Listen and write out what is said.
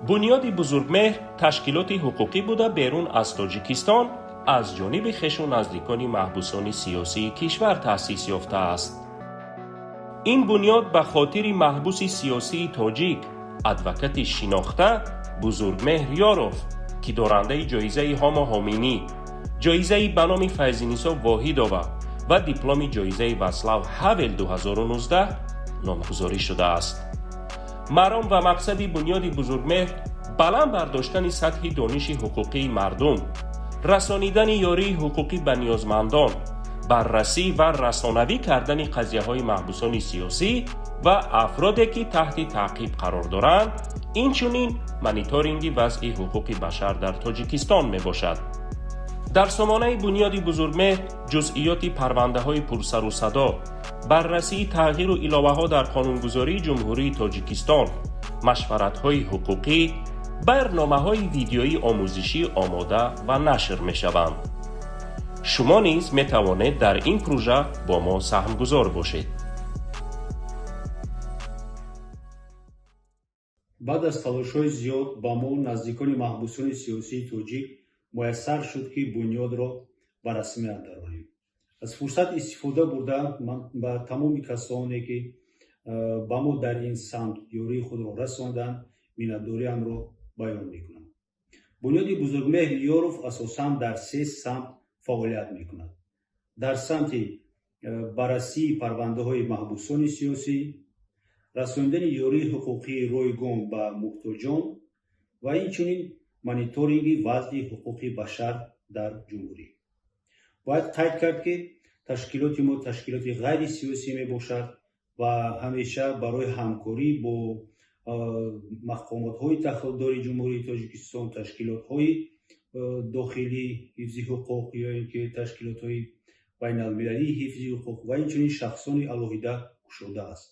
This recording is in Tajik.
Бунёди Бузургмеҳр ташкилоти ҳуқуқӣ буда, берун аз Тоҷикистон аз ҷониби хешу наздикони маҳбусони сиёсии кишвар таъсис ёфтааст. Ин бунёд ба хотири маҳбуси сиёсии тоҷик, адвокати шинохта Бузургмеҳр Ёров, ки дорандаи ҷоизаи Ҳомо Ҳоминӣ, ҷоизаи ба номи Файзинисо Воҳидова ва дипломи ҷоизаи Васлав Ҳавел 2019 номгузорӣ шудааст. Маром ва мақсади бунёди Бузургмеҳр баланд бардоштани сатҳи дониши ҳуқуқии мардум, расонидани ёрии ҳуқуқӣ ба ниёзмандон, баррасӣ ва расонавӣ кардани қазияҳои маҳбусони сиёсӣ ва афроде, ки таҳти таъқиб қарор доранд, инчунин мониторинги вазъи ҳуқуқи башар дар Тоҷикистон мебошад. Дар сомонаи бунёди Бузургмеҳр ҷузъиёти парвандаҳои пурсарусадо, баррасии тағйиру иловаҳо дар қонунгузории Ҷумҳурии Тоҷикистон, машваратҳои ҳуқуқӣ, барномаҳои видеоии омӯзишӣ омода ва нашр мешаванд. Шумо низ метавонед дар ин пурӯжа бо мо саҳмгузор бошед. Баъд аз талошҳои зиёд ба мо, наздикони маҳбусони сиёсии тоҷик, муяссар шуд, ки бунёдро ба расмият дарорем. Аз фурсат истифода бурда, ман ба тамоми касоне, ки ба мо дар ин самт ёрии худро расонданд, миннатдориамро баён мекунам. Бунёди Бузургмеҳр Ёров асосан дар се самт фаъолият мекунад: дар самти баррасии парвандаҳои маҳбусони сиёсӣ, расонидани ёрии ҳуқуқии ройгон ба муҳтоҷон ва инчунин мониторинги вазъи ҳуқуқи башар дар ҷумҳурӣ. Бояд қайд кард, ки ташкилоти мо ташкилоти ғайрисиёсӣ мебошад ва ҳамеша барои ҳамкорӣ бо мақомотҳои дахлдори Ҷумҳурии Тоҷикистон, ташкилотҳои дохилии ҳифзи ҳуқуқ ё ин ки ташкилотҳои байналмилалии ҳифзи ҳуқуқ ва инчунин шахсони алоҳида кушода аст.